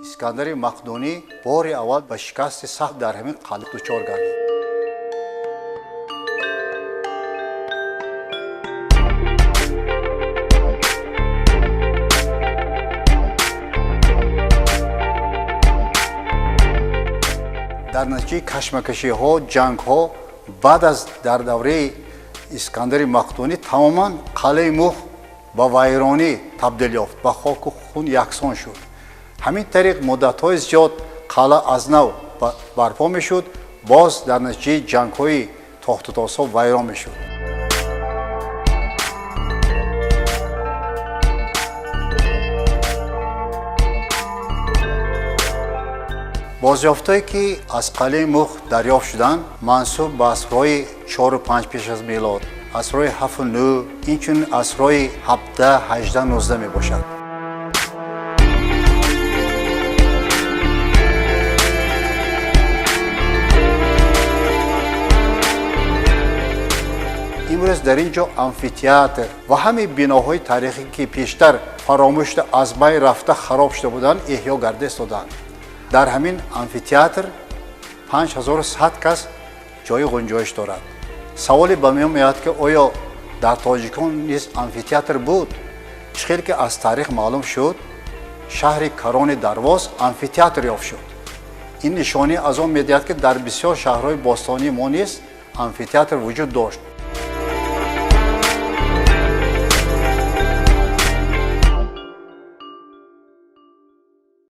Искандари Мақдунӣ бори аввал ба шикасти сахт дар ҳамин қалъа дучор гардид. Дар натиҷаи кашмакашиҳо, ҷангҳо баъд аз дар давраи Искандари Мақдунӣ тамоман қалъаи Муғ ба вайронӣ табдил ёфт, ба хоку хун яксон шуд. Ҳамин тариқ муддатҳои зиёд қалъа аз нав барпо мешуд, боз дар натиҷаи ҷангҳои тохтутозҳо вайрон мешуд. Бозёфтҳое, ки аз қалъаи Муғ дарёфт шуданд, мансуб ба асрҳои 4-5 пеш аз милод, асрҳои 7-9, инчунин асрҳои 17, 18, 19 мебошад. Имрӯз дар ин ҷо амфитеатр ва ҳамаи биноҳои таърихӣ, ки пештар фаромӯш шуда, аз байн рафта, хароб шуда буданд, эҳё гарда истоданд. Дар ҳамин амфитеатр 5100 кас ҷои ғунҷоиш дорад. Саволе ба миён меояд, ки оё дар тоҷикон низ амфитеатр буд? Чӣ хел ки аз таърих маълум шуд, шаҳри Карони Дарвоз амфитеатр ёфт шуд. Ин нишонӣ аз он медиҳад, ки дар бисёр шаҳрҳои бостонии мо низ амфитеатр вуҷуд дошт.